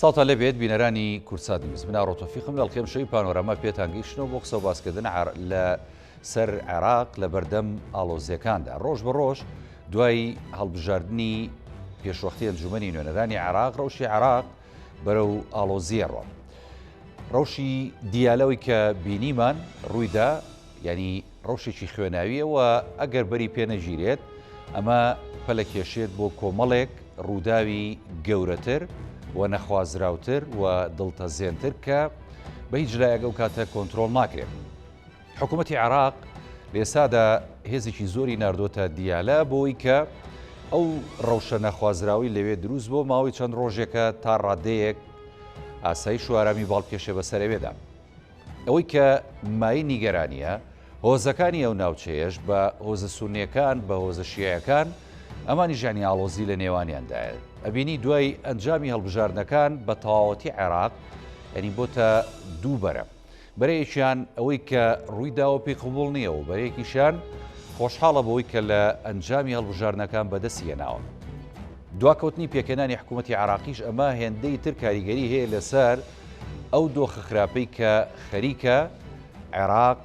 سڵاوتان لێبێت بینەرانی کوردسات نیوز من ئاڕۆ تۆفیقم لە ئەڵقەی ئەمشەوی پانۆراما پێتان گەیشتنەوە بۆ قسە و باسکردن لە سەر عێراق لە بەردەم ئاڵۆزیەکاندا ڕۆژ بە ڕۆژ دوای هەڵبژاردنی پێشوەختی ئەنجومەنی نوێنەرانی عێراق ڕەوشی عێراق بەرەو ئاڵۆزیە ڕۆ ڕەوشی دیالەوەی کە بینیمان ڕوویدا یانی ڕەوشێکی خوێناویە و ئەگەر بەری پێ نەگیرێت ئەمە پەلەکێشێت بۆ کۆمەڵێک ڕووداوی گەورەتر و نەخوازراوتر و دڵتەزێنتر کە بە هیچ لایەک ئەو کاتە کۆنترۆڵ ناکرێت. حکوومەتی عێراق لە ئێستادا هێزێکی زۆری ناردۆتە دیالە بۆی کە ئەو ڕەوشە نەخوازراوی لەوێ دروست بۆ ماوەی چەند ڕۆژێکە تا ڕادەیەک ئاسایش و ئارامی باڵ بکێشێ بەسەر ئەوێدا. ئەوەی کە مایەی نیگەرانییە، هۆزەکانی ئەو ناوچەیەش بە هۆزە سوننییەکان، بە هۆزە شیعەکان، ئەمانیش یانی ئاڵۆزی لە نێوانیاندایە. ئەبینی دوای ئەنجامی هەڵبژاردنەکان بە تەواوەتی عێراق یانی بۆتە دوو بەرە. بەرەیەکیان ئەوەی کە ڕووی داوە پێی قبوڵ نییە و بەرەیەکیشیان خۆشحاڵە بەوەی کە لە ئەنجامی هەڵبژاردنەکان بەدەستی هێناوە. دواکەوتنی پێکهێنانی حکوومەتی عێراقیش ئەمە هێندەی تر کاریگەری هەیە لەسەر ئەو دۆخە خراپەی کە خەریکە عێراق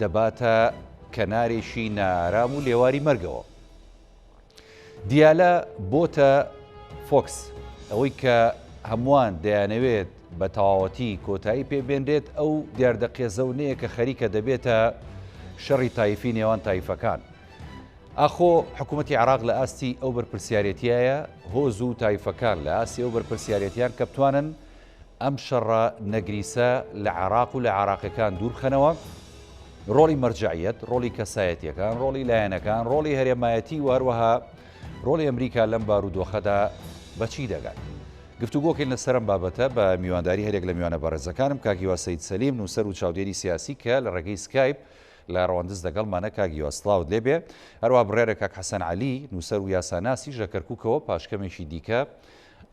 دەباتە کەنارێکی نائارام و لێواری مەرگەوە. دیالە بۆتە فۆکس، ئەوەی کە هەمووان دەیانەوێت بە تەواوەتی کۆتایی پێ بێنرێت ئەو دیاردە قێزەونەیە کە خەریکە دەبێتە شەڕی تایفی نێوان تایفەکان. ئاخۆ حکوومەتی عێراق لە ئاستی ئەو بەرپرسیارێتیایە، هۆز و تایفەکان لە ئاستی ئەو بەرپرسیارێتیان کە بتوانن ئەم شەڕە نەگریسە لە عێراق و لە عێراقیەکان دوور بخەنەوە، ڕۆڵی مەرجەعیەت، ڕۆڵی کەسایەتیەکان، ڕۆڵی لایەنەکان، ڕۆڵی هەرێمایەتی و هەروەها ڕۆڵی ئەمریکا لەم بارودۆخەدا بە چی دەگات؟ گفتوگۆکەین لەسەر ئەم بابەتە بە میوانداری هەریەک لە میوانە بەڕێزەکانم کاک هیوا سەید سەلیم نووسەر و چاودێری سیاسی کە لە ڕێگەی سکایپ لە ڕەواندز دەگەڵمانە کاک هیوا سڵاوت لێ بێ هەروەها بڕیارە کاک حەسەن عەلی نووسەر و یاساناسیش لە کەرکووکەوە پاش کەمێکی دیکە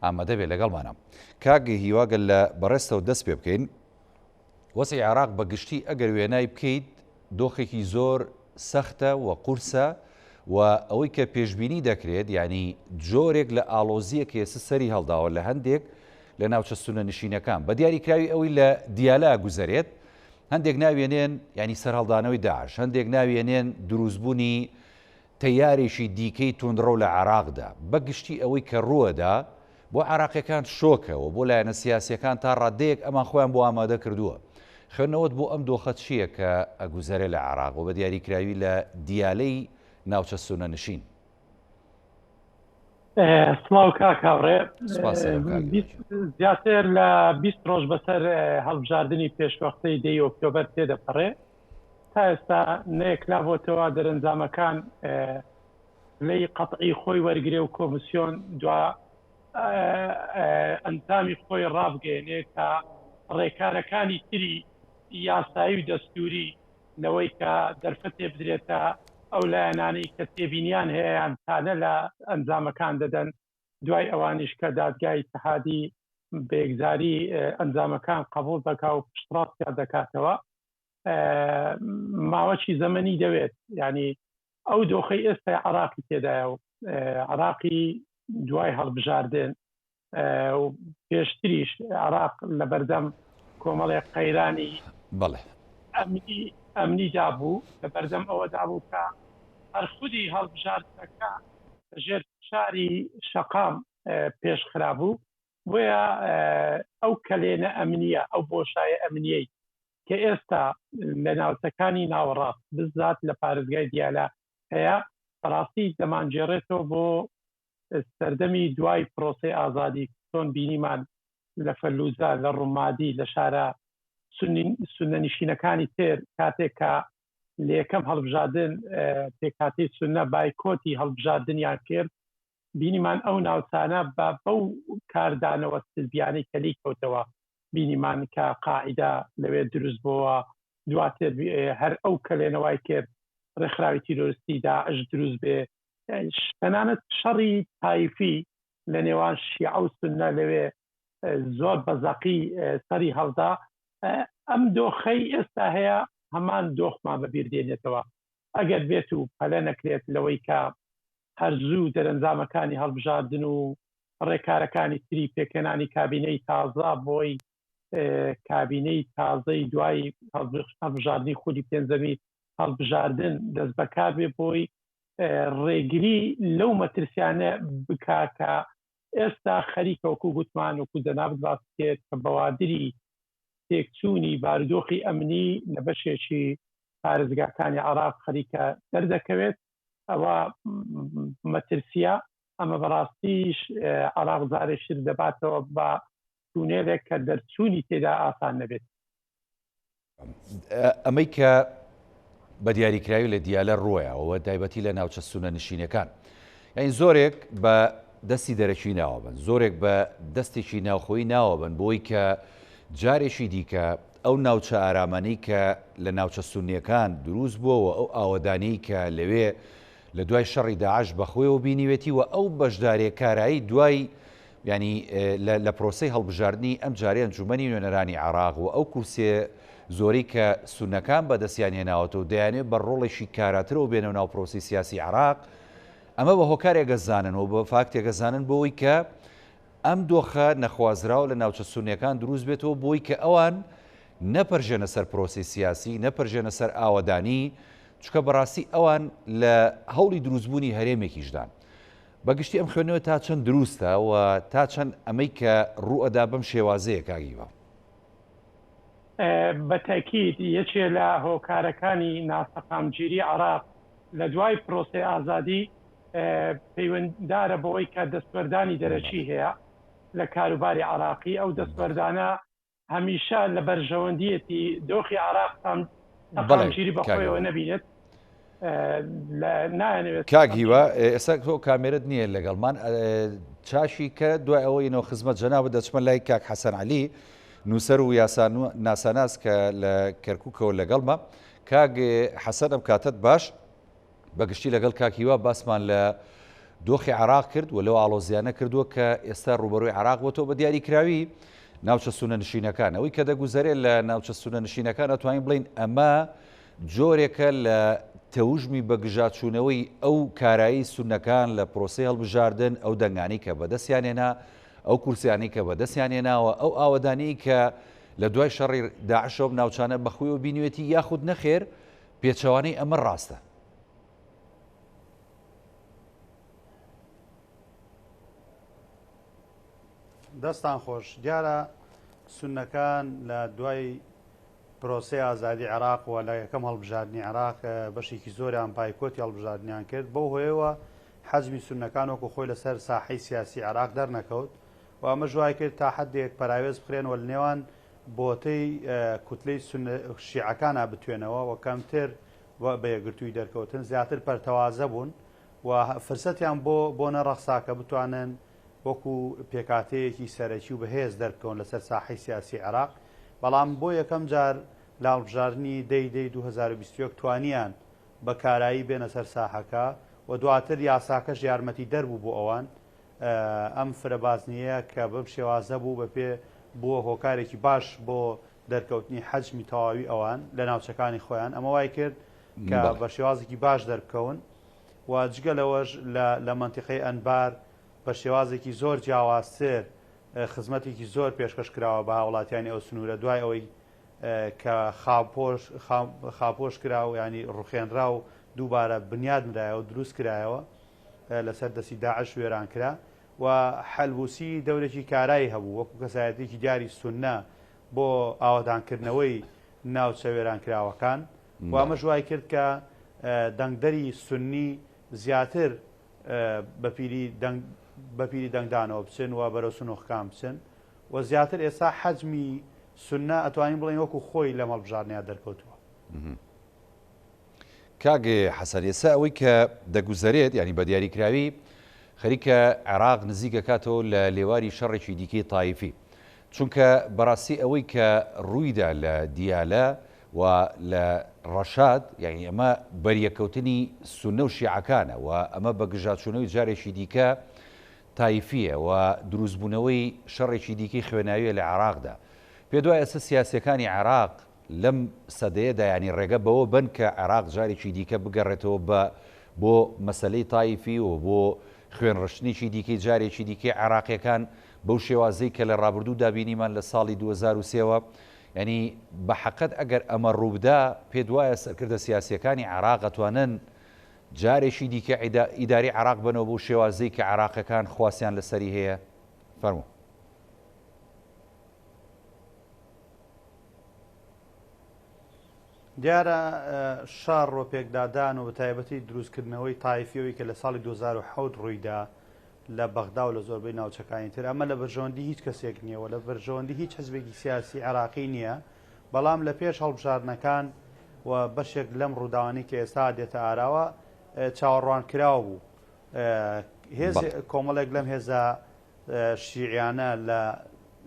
ئامادە بێ لەگەڵمانە. کاک هیوا گەر لە بەڕێزتەوە دەست پێ بکەین، وەزعی عێراق بە گشتی ئەگەر وێنای بکەیت دۆخێکی زۆر سەختە و قورسە و ئەوەی کە پێشبینی دەکرێت یعنی جۆرێک لە ئاڵۆزییەک ئێستا سەری هەڵداوە لە هەندێک لە ناوچە سونە نشینەکان بە دیاریکراوی ئەوەی لە دیالە گوزەرێت هەندێک ناوێنێن ینی سەرهەڵدانەوەی داعش هەندێک ناوێنێن دروستبوونی تەیارێکی دیکەی توندڕەو لە عێراقدا، بە گشتی ئەوەی کە ڕووەدا، بۆ عێراقیەکان شۆکە و بۆ لایەنە سیاسیەکان تا ڕادەیەک ئەمان خۆیان بۆ ئامادە کردووە. خوێندنەوەت بۆ ئەم دۆخە چییە کە ئەگوزەرێ لە عێراق و بە دیاریکراوی لە دیالەی ناوچە سوننە نشین؟ سڵاو کاک هاوڕێ. سپاس دەکەم کاک هیوا گیان. زیاتر لە 20 ڕۆژ بەسەر هەڵبژاردنی پێشوەختەی دەی ئۆکتۆبەر تێدەپەڕێ. تا ئێستا نەیەکلابۆتەوە دەرەنجامەکان پلەی قەتعی خۆی وەرگرێ و کۆمسیۆن دوا ئەنجامی خۆی ڕابگەیەنێ کە ڕێکارەکانی تری یاسایی و دەستوری لەوەی کە دەرفەتێ بدرێتە ئەو لایەنانەی کە تێبینیان هەیە یان تانە لە ئەنجامەکان دەدەن دوای ئەوانیش کە دادگای ئیتحادی بەیەکجاری ئەنجامەکان قبوڵ دەکا و پشتڕاستیان دەکاتەوە ماوەکی زەمەنی دەوێت ینی ئەو دۆخی ئێستا عراقی تێدایە و عراقی دوای هەڵبژاردن و پێشتریش عراق لە بەردەم کۆمەڵێک قەیرانی بەڵێ ئەمنی ئەمنیدا بوو لە بەردەم ئەوەدا بوو کە هەر خودی هەڵبژاردنەکە ژێر فشاری شەقام پێشخرابوو بۆیە ئەو کەلێنە ئەمنیە ئەو بۆشایە ئەمنیەی کە ئێستا لە ناوچەکانی ناوەڕاست بزات لە پارێزگای دیالە هەیە بەڕاستی دەمانگێڕێتەوە بۆ سەردەمی دوای پرۆسەی ئازادی چۆن بینیمان لە فەلوجە لە ڕومادی لە شارە سوننەنشینەکانی تر کاتێک کە لە یەکەم هەڵبژاردن پێکهاتەی سوننە بایکۆتی هەڵبژاردنیان کرد بینیمان ئەو ناوچانە بە بەو کاردانەوە سلبیانەی کە لێی کەوتەوە بینیمان کە قاعیدە لەوێ دروست بۆوە دواتر هەر ئەو کەلێنەوای کرد ڕێکخراوی تیرۆریستی داعش دروست بێ تەنانەت شەڕی تایفی لە نێوان شیعە و سوننە لەوێ زۆر بە زەقی سەری هەڵدا ئەم دۆخەی ئێستا هەیە هەمان دۆخمان بەبیر دێنێتەوە ئەگەر بێت و پەلە نەکرێت لەوەی کە هەر زوو دەرەنجامەکانی هەڵبژاردن و ڕێکارەکانی تری پێکهێنانی کابینەی تازە بۆی کابینەی تازەی دوای هەڵبژاردنی خولی پێنجەمی هەڵبژاردن دەست بەکار بێ بۆی ڕێگری لەو مەترسیانە بکا کە ئێستا خەریکە وەکو گوتمان وەکو جەنابت باست کرد کە بەوادری تێکچوونی بارودۆخی ئەمنی لە بەشێکی پارێزگاکانی عێراق خەریکە دەردەکەوێت ئەوە مەترسیە ئەمە بەڕاستیش عێراق جارێکتر دەباتەوە بە تونێلێک کە دەرچوونی تێدا ئاسان نەبێت. ئەمەی کە بە دیاریکراوی لە دیالە ڕووەیە و تایبەتی لە ناوچە سونە نشینەکان یعنی زۆرێک بە دەستی دەرەکی ناوە بن زۆرێک بە دەستێکی ناوخۆی ناوە بن بۆی کە جارێکی دیکە ئەو ناوچە ئارامانەی کە لە ناوچە سونیەکان دروست بووەوە ئەو ئاوەدانی کە لەوێ لە دوای شەڕی داعش بەخۆیەوە بینیوێتی و ئەو بەشداریە کارایی دوای یانی لە پرۆسەی هەڵبژاردنی ئەم جارەی ئەنجومەنی نوێنەرانی عێراق و ئەو کورسیە زۆرەی کە سوننەکان بەدەستیان هێناوەتەوە و دەیانەوێت بە ڕۆڵێکی کاراترەوە بێنەوە ناو پرۆسەی سیاسی عێراق ئەمە بە هۆکارێک ئەزانن و بە فاکتێک ئەزانن بۆ ئەوەی کە ئەم دۆخە نەخوازراوە لە ناوچە سوننیەکان دروست بێتەوە بۆی کە ئەوان نەپەرژێنە سەر پرۆسەی سیاسی نەپەرژێنە سەر ئاوەدانی چونکە بەڕاستی ئەوان لە هەوڵی دروستبوونی هەرێمێکیشدان. بە گشتی ئەم خوێندنەوە تا چەند دروستە و تا چەند ئەمەی کە ڕووئەدا بەم شێوازەیە کاک هیوا؟ بە تەئکید یەکێ لە هۆکارەکانی ناسەقامگیری عێراق لە دوای پرۆسەی ئازادی پەیوەنددارە بەوەی کە دەستوەردانی دەرەکی هەیە لە کاروباری عێراقی، ئەو دەستوەردانە هەمیشە لە بەرژەوەندیەتی دۆخی عێراق سەقامگیری بە خۆیەوە نەبینێت نایانەوێت. کاک هیوا ئێستا تۆ کامێرەت نییە لەگەڵمان چاشی کە دوای ئەوەی نەوە خزمەت جەنابت دەچمە لای کاک حەسەن عەلی نووسەر و یاسا ناساناس کە لە کەرکووکەوە لەگەڵمە کاک حەسەن ئەم کاتەت باش بە گشتی لەگەڵ کاک هیوا باسمان لە دۆخی عێراق کرد و لەو ئاڵۆزیانە کردووە کە ئێستا ڕووبەرووی عێراق بۆتەوە بە دیاریکراوی ناوچە سونە نشینەکان ئەوەی کە دەگوزەرێت لە ناوچە سونە نشینەکان ئەتوانین بڵین ئەمە جۆرێکە لە تەوژمی بەگژاچوونەوەی ئەو کارایی سونەکان لە پرۆسەی هەڵبژاردن ئەو دەنگانی کە بەدەستیان هێنا ئەو کورسیانی کە بەدەستیان هێناوە ئەو ئاوەدانی کە لە دوای شەڕی داعشەوە ناوچانە بەخۆیەوە بینیوێتی یاخود نەخێر پێچەوانەی ئەمە ڕاستە. دەستان خۆش. دیارە سوننەکان لە دوای پرۆسەی ئازادی عێراق و لە یەکەم هەڵبژاردنی عێراق بەشێکی زۆریان بایکۆتی هەڵبژاردنیان کرد، بەو هۆیەوە حەجمی سوننەکان وەکو خۆی لەسەر ساحەی سیاسی عێراق دەرنەکەوت و ئەمەش وای کرد تا حەدێک پەراوێز بخرێن و لە نێوان بۆتەی کوتلەی سوننە شیعەکانا بتوێنەوە و کەمتر بە یەکگرتووی دەرکەوتن، زیاتر پەرتەوازە بوون و فرسەتیان بۆ بۆ نەڕەخسا کە بتوانن وەکو پێکهاتەیەکی سەرەکی و بەهێز دەربکەون لەسەر ساحەی سیاسی عێراق، بەڵام بۆ یەکەم جار لە هەڵبژاردنی دەی دەی 2021 توانیان بە کارایی بێنە سەر ساحەکە و دواتر یاساکەش یارمەتیدەر بوو بۆ ئەوان. ئەم فرە بازنەیە کە بەم شێوازە بوو بە پێ بووە هۆکارێکی باش بۆ دەرکەوتنی حەجمی تەواوی ئەوان لە ناوچەکانی خۆیان ئەمە وای کرد کە بە شێوازێکی باش دەربکەون و جگە لەوەش لە مەنتیقەی ئەنبار بە شێوازێکی زۆر جیاوازتر خزمەتێکی زۆر پێشکەش کراوە بە هاوڵاتیانی ئەو سنوورە دوای ئەوەی کە خاپۆش خاپۆش کرا و ینی ڕوخێنرا و دووبارە بنیاد نرایەوە دروست کرایەوە لەسەر دەستی داعش وێران کرا و حەلبوسی دەورێکی کارای هەبوو وەکو کەسایەتیەکی دیاری سوننە بۆ ئاوەدانکردنەوەی ناوچە وێرانکراوەکان و ئەمەش وای کرد کە دەنگدەری سوننی زیاتر بە پیری دەنگ بە پیری دەنگدانەوە بچن و بەرەو سنوخکان بچن و زیاتر ئێستا حەجمی سوننە ئەتوانین بڵێین وەکو خۆی لەم هەڵبژاردنەیا دەرکەوتووە. کاک حەسەن ئێستا ئەوەی کە دەگوزەرێت یانی بە دیاریکراوی خەریکە عێراق نزیک ئەکاتەوە لە لێواری شەڕێکی دیکەی تایفی چونکە بەڕاستی ئەوەی کە ڕوویدا لە دیالە و لە ڕەشاد یعنی ئەمە بەریەکەوتنی سونە و شیعەکانە و ئەمە بە گژاچوونەوەی جارێکی دیکە تایفیە و دروستبوونەوەی شەڕێکی دیکەی خوێناویە لە عێراقدا پێ دوای ئێستا سیاسیەکانی عێراق لەم سەدەیەدا یانی ڕێگە بەوە بەن کە عێراق جارێکی دیکە بگەڕێتەوە بە بۆ مەسەلەی تایفی و بۆ خوێنڕشتنێکی دیکەی جارێکی دیکەی عێراقیەکان بەو شێوازەی کە لە ڕابردوودا بینیمان لە ساڵی 2003 وە یانی بە حەقت ئەگەر ئەمە ڕووبدا پێت وایە سەرکردە سیاسیەکانی عێراق ئەتوانن جارێکی دیکە ئیداری عێراق بەنەوە بەو شێوازەی کە عێراقەکان خواستیان لەسەری هەیە؟ فەرموو. دیارە شەڕ و پێکدادان و بەتایبەتی دروستکردنەوەی تایفی ئەوی کە لە ساڵی 2007 ڕوویدا لە بەغدا و لە زۆربەی ناوچەکانی تر ئەمە لە بەرژەوەندی هیچ کەسێک نییە و لە بەرژەوەندی هیچ حزبێکی سیاسی عێراقی نییە بەڵام لە پێش هەڵبژاردنەکان و بەشێک لەم ڕووداوانەی کە ئێستا دێتە ئاراوە چاوەڕوانکراو بوو هێز کۆمەڵێک لەم هێزە شیعیانە لە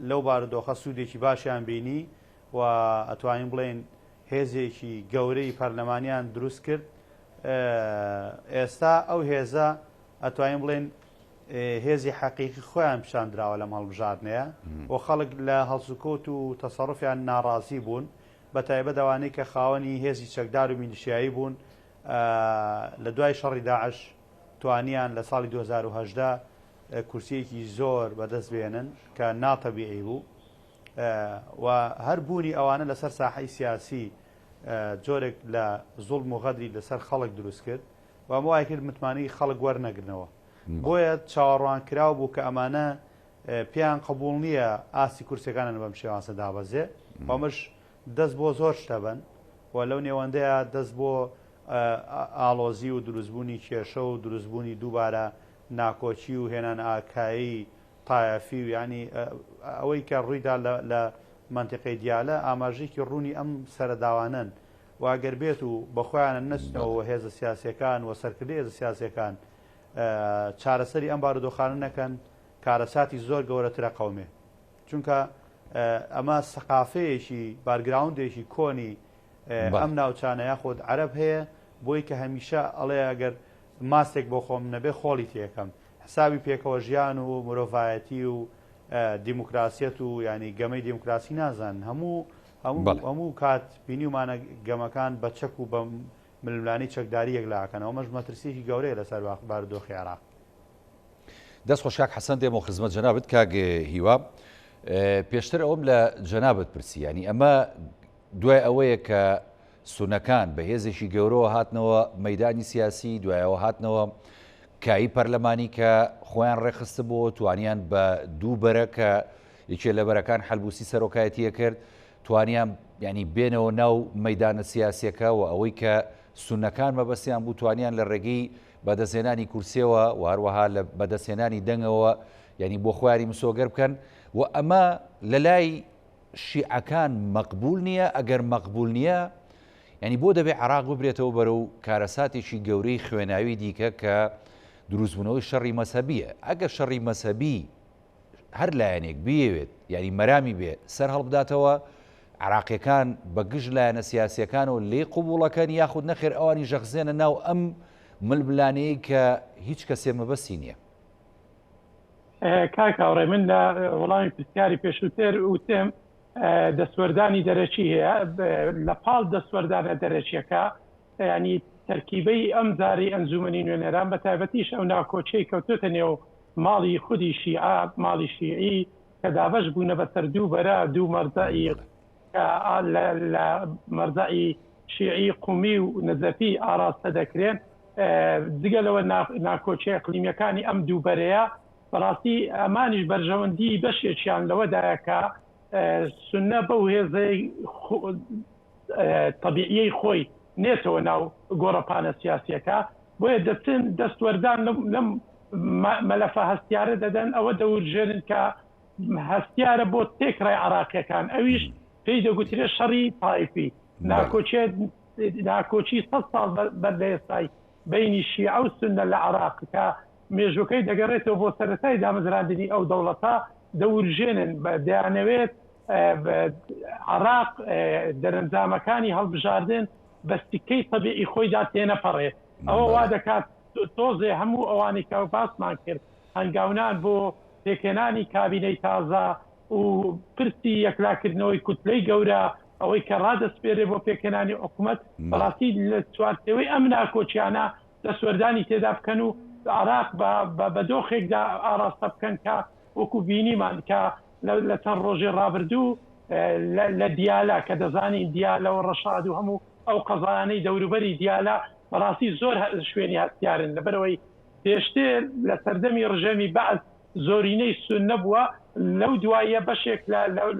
لەو بارودۆخە سوودێکی باشیان بینی و ئەتوانین بڵێین هێزێکی گەورەی پەرلەمانیان دروست کرد ئێستا ئەو هێزە ئەتوانین بڵێن هێزی حەقیقی خۆیان پیشان دراوە لەم هەڵبژاردنەیە و خەڵک لە هەڵسوکەوت و تەسەڕفیان ناڕازی بوون بە تایبەت ئەوانەی کە خاوەنی هێزی چەکدار و میلیشیایی بوون لە دوای شەڕی داعش توانیان لە ساڵی 2010 کورسیەکی زۆر بەدەست بێنن کە ناتەبیعی بوو و هەر بوونی ئەوانە لەسەر ساحەی سیاسی جۆرێک لە زوڵم و غەدری لەسەر خەڵک دروست کرد و ئەمە وای کرد متمانەی خەڵک وەرنەگرنەوە. بۆیە چاوەڕوانکراو بوو کە ئەمانە پێیان قبوڵ نییە ئاستی کورسیەکانیان بەم شێوازە دابەزێ و ئەمەش دەست بۆ زۆر شتە بەن و لەو نێوەندەیە دەست بۆ ئاڵۆزی و دروستبوونی کێشە و دروستبوونی دووبارە ناکۆکی و هێنانئاکایی تایەفی و یانی ئەوەی کە ڕوویدا لە مەنتیقەی دیالە ئاماژەیەکی ڕوونی ئەم سەرەداوانەن و ئەگەر بێت و بە خۆیانە نەچنەوە و هێزە سیاسیەکان و سەرکردەی هێزە سیاسیەکان چارەسەری ئەم بارودۆخانە نەکەن کارەساتی زۆر گەورەترە قەومێ چونکە ئەمە سەقافەیەکی بارگراوندێکی کۆنی ئەم ناوچانە یاخود عەرەب هەیە بۆی کە هەمیشە ئەڵێ ئەگەر ماستێک بۆ خۆم نەبێ خۆڵی تێکەم حسابی پێکەوە ژیان و مرۆڤایەتی و دیموکراسیەت و ینی گەمەی دیموکراسی نازانن هەموو هەموو کات بینیومانە گەمەکان بە چەک و بە ململانێی چەکداری یەکلاکەنەوە، ئەمەش مەترسییەکی گەورەیە لەسەر بارودۆخی عێراق. دەست خۆش کاک حەسەن دێمەوە خزمەت جەنابت کاک هیوا پێشتر ئەوم لە جەنابت پرسی ینی ئەمە دوای ئەوەیە کە سونەکان بە هێزێکی گەورەوە هاتنەوە مەدانی سیاسی دوایەوە هاتنەوە کایی پەرلەمانی کە خۆیان ڕێکخستبوو توانیان بە دوو بەرە کە یەکێ لە بەرەکان حەلبوسی سەرۆکایەتیە کرد توانیان ینی بێنەوە ناو مەدانە سیاسەکە و ئەوەی کە سونەکان مەبەستیان بوو توانیان لە ڕێگەی بەدەستهێنانی کورسیەوە و هەروەها لە بەدەستهێنانی دەنگەوە ینی بۆ خۆیانی مسۆگەر بکەن و ئەمە لە لای شیعەکان مەقبول نییە ئەگەر مەقبول نییە ینی بۆ دەبێ عراق ببرێتەوە بەرەو کارەساتێکی گەورەی خوێناوی دیکە کە دروستبوونەوەی شەڕی مەزهەبیە ئەگەر شەڕی مەزهەبی هەر لایەنێک بیەوێت یاری مەرامی بێ سەر هەڵبداتەوە عراقیەکان بە گژ لایەنە سیاسیەکانەوە لێی قبوڵەکەن یاخود نەخێر ئەوانی ژەخزێنە ناو ئەم ململانێی کە هیچ کەسێ مەبەستی نییە. کاک هاوڕێ من لە وەڵامی پرسیاری پێشووتر وتم دەستوەردانی دەرەکی هەیە لە پاڵ دەستوەردانە دەرەکیەکە ینی تەرکیبەی ئەم جارەی ئەنجومەنی نوێنەران بە تایبەتیش ئەو ناکۆکیەی کەوتۆتە نێو ماڵی خودی شیعە ماڵی شیعی کە دابەش بوونە بەسەر دوو بەرە دوو مەرجەعی کە لە مەرجەعی شیعی قومی و نەجەفی ئاراستە دەکرێن جگە لەوە ناکۆکیە ئەقلیمیەکانی ئەم دوو بەرەیە بەڕاستی ئەمانیش بەرژەوەندی بەشێکیان لەوەدایە کە سونە بەو هێزەی تەبیعیەی خۆی نێتەوە ناو گۆڕەپانە سیاسیەکە بۆیە دەچن دەستوەردان لەم مەلەفە هەستیارە دەدەن ئەوە دەورژێنن کە هەستیارە بۆ تێکڕای عراقیەکان ئەویش پێی دەگوترێت شەڕی تایفی ناکۆکیە ناکۆکی سە ساڵ بەر لە ئێستای بینی شیعە و سوننە لە عراق کە مێژوەکەی دەگەڕێتەوە بۆ سەرەتای دامەزراندنی ئەو دەوڵەتە دەورژێنن دەیانەوێت عراق دەرەنجامەکانی هەڵبژاردن بە سکەی تەبیعی خۆیدا تێنەپەڕێ ئەوە وا دەکات تۆزێ هەموو ئەوانەی کە باسمان کرد هەنگاونان بۆ پێکهێنانی کابینەی تازە و پرسی یەکلاکردنەوەی کوتلەی گەورە ئەوەی کە ڕادەسپێرێ بۆ پێکهێنانی حکومەت بەڕاستی لە چوارچێوەی ئەم ناکۆکیانە دەستوەردانی تێدا بکەن و. عێراق بە دۆخێکدا ئاراستە بکەن کە وەکو بینیمان کە لە چەند ڕۆژی ڕابردوو لە دیالە کە دەزانین دیالە و ڕەشاد و هەموو ئەو قەزایانەی دەوروبەری دیالە بەڕاستی زۆر شوێنی هەستیارن لەبەرئەوەی پێشتر لە سەردەمی ڕژێمی بەعس زۆرینەی سوننە بووە، لەو دواییە بەشێک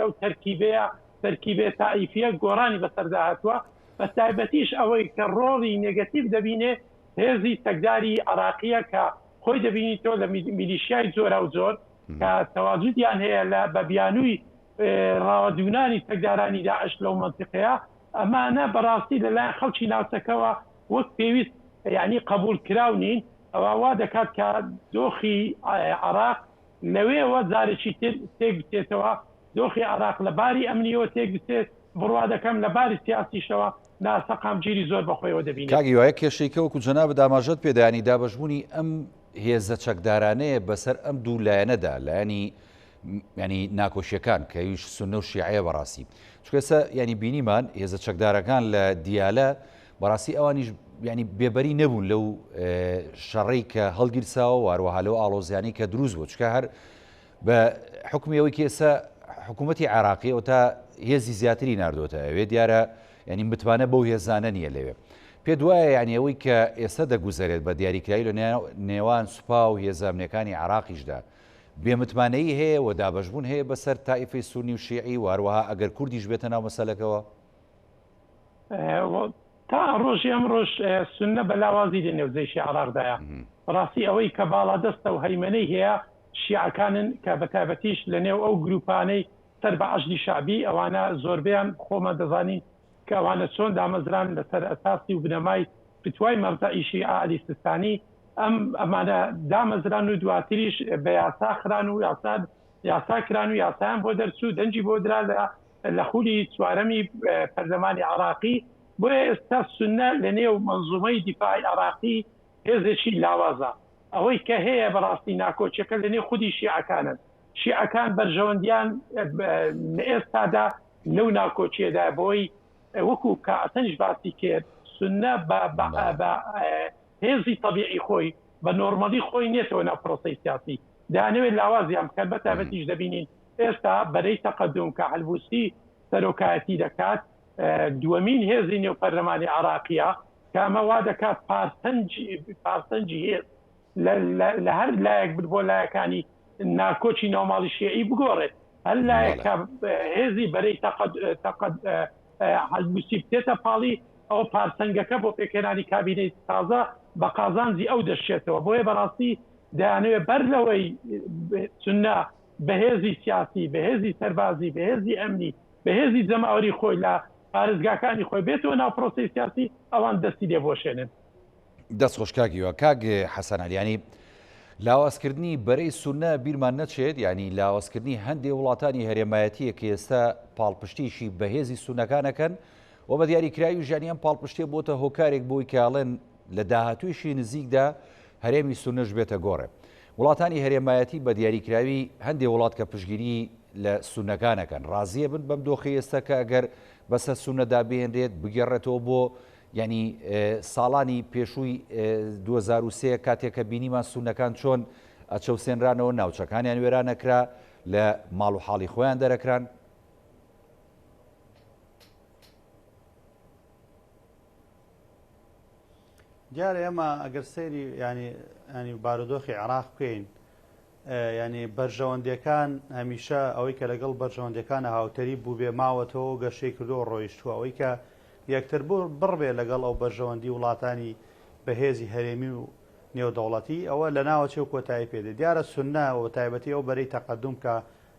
لەو تەرکیبەیە، تەرکیبە تائیفییە گۆڕانی بەسەردا هاتووە، بە تایبەتیش ئەوەی کە ڕۆڵی نێگەتیڤ دەبینێ هێزی چەکداری عێراقییە کە خۆی دەبینیتەوە لە میلیشیای جۆراوجۆر کە تەواجودیان هەیە لە بە بیانووی ڕاوەدوونانی چەکدارانی داعش لەو مەنتیقەیە، ئەمانە بەڕاستی لەلایەن خەڵکی ناوچەکەوە وەک پێویست یانی قەبووڵ کراو نین، ئەوە وا دەکات کە دۆخی عێراق لەوێوە جارێکی تر تێک بچێتەوە، دۆخی عێراق لە باری ئەمنییەوە تێک بچێت، بڕوا دەکەم لە باری سیاسیشەوە ناسەقامگیری زۆر بە خۆیەوە دەبینێت. کاک هیوا، یەک کێشەی کە وەکو جەنابت ئاماژەت پێدا یانی دابەشبوونی ئەم هێزە چەکدارانەیە بەسەر ئەم دوو لایەنەدا، لایەنی ینی ناکۆکیەکان کە ئەویش سوننە و شیعەیە بەڕاستی چونکە ئێستا ینی بینیمان هێزە چەکدارەکان لە دیالە بەڕاستی ئەوانیش ینی بێبەری نەبوون لەو شەڕەی کە هەڵگیرساوە واروەها لەو ئاڵۆزیانی کە دروست بوو چکە هەر بە حکومی ئەوەی کە ئێستا حکوومەتی عێراقی ئەو تا هێزی زیاتری ناردۆتە ئەوێ دیارە ینی متمانە بەو هێزانە نییە لەوێ پێ دوایە یعنی ئەوەی کە ئێستا دەگوزەرێت بە دیاریکراوی لە نێوان سوپا و هێزە ئەمنیەکانی عێراقیشدا بێ متمانەیی هەیە و دابەشبوون هەیە بەسەر تائیفەی سوننی و شیعی و هەروەها ئەگەر کوردیش بێتە ناو مەسەلەکەوە؟ تا ڕۆژی ئەمڕۆش سوننە بە لاوازی لە نێو جەیشی عێراقدایە. بەڕاستی ئەوەی کە باڵادەستە و هەیمەنەی هەیە شیعەکانن کە بە تایبەتیش لە نێو ئەو گرووپانەی سەر بە حەشدی شەعبی ئەوانە زۆربەیان خۆمان دەزانین کە ئەوانە چۆن دامەزران لەسەر ئەساسی و بنەمای فتوای مەرجەعی شیعە عەلی سیستانی ئەم ئەمانە دامەزران و دواتریش بە یاسا خران و یاسا یاسا کران و یاسایان بۆ دەرچوو دەنگی بۆ درا لە لە خولی چوارەمی پەرلەمانی عراقی بۆیە ئێستا سونە لە نێو منزومەی دیفاعی عراقی هێزێکی لاوازە ئەوەی کە هەیە بەڕاستی ناکۆکیەکە لە نێو خودی شیعەکانن شیعەکان بەرژەوەندیان لە ئێستادا لەو ناکۆکیەدا بۆی وەکو کە حەسەنیش باسی کرد سونە بە بە هێزی تەبیعی خۆی بە نۆرمەڵی خۆی نێتەوە ناو پرۆسەی سیاسی دەیانەوێت لاوازیان بکەن بە تایبەتیش دەبینین ئێستا بەرەی تەقەدوم کە حەلبوسی سەرۆکایەتی دەکات دووەمین هێزی نێو پەرلەمانی عراقیە کە ئەمە وا دەکات پارسەنجی پارسەنجی هێز لە هەر لایەک بن بۆ لایەکانی ناکۆکی ناوماڵی شیعی بگۆڕێت هەر لایەک کە هێزی بەرەی تەقەد تەقەد حەلبوسی بچێتە پاڵی ئەو پارسەنگەکە بۆ پێکهێنانی کابینەی تازە بە قازانجی ئەو دەشێتەوە بۆیە بەڕاستی دەیانەوێت بەر لەوەی سوننە بەهێزی سیاسی بەهێزی سەربازی بەهێزی ئەمنی بەهێزی جەماوەری خۆی لە پارێزگاکانی خۆی بێتەوە ناو پرۆسەی سیاسی ئەوان دەستی لێ بوەشێنن. دەست خۆش کاک هیوا. کاک حەسەن عەلی یانی لاوازکردنی بەرەی سوننە بیرمان نەچێت یانی لاوازکردنی هەندێ وڵاتانی هەرێمایەتیە کە ئێستا پاڵپشتیشی بەهێزی سوننەکان ئەکەن و بە دیاریکراوی ژیانی ئەم پاڵپشتیە بۆتە هۆکارێک بۆی کە ئەڵێن لە داهاتوویشی نزیکدا هەرێمی سوننەش بێتە گۆڕێ وڵاتانی هەرێمایەتی بە دیاریکراوی هەندێ وڵات کە پشتگیری لە سوننەکان ئەکەن ڕازیە بن بەم دۆخی ئێستا کە ئەگەر بەسەر سوننەدا بهێنرێت بگێڕێتەوە بۆ یانی ساڵانی پێشووی 2003 کاتێک کە بینیمان سوننەکان چۆن ئەچەوسێنرانەوە ناوچەکانیان وێران ئەکرا لە ماڵ و حاڵی خۆیان دەرەکران. دیارە ئێمە ئەگەر سەیری ینی ینی بارودۆخی عێراق بکەین یانی بەرژەوەندیەکان هەمیشە ئەوەی کە لەگەڵ بەرژەوەندیەکانە هاوتەریب بووبێ ماوەتەوە و گەشەی کردووە و ڕۆیشتووە ئەوەی کە یەکتر بڕ بێ لەگەڵ ئەو بەرژەوەندی وڵاتانی بەهێزی هەرێمی و نێودەوڵەتی ئەوە لەناوەچێ و کۆتایی پێ دێ دیارە سوننە و بەتایبەتی ئەو بەرەی تەقەدوم کە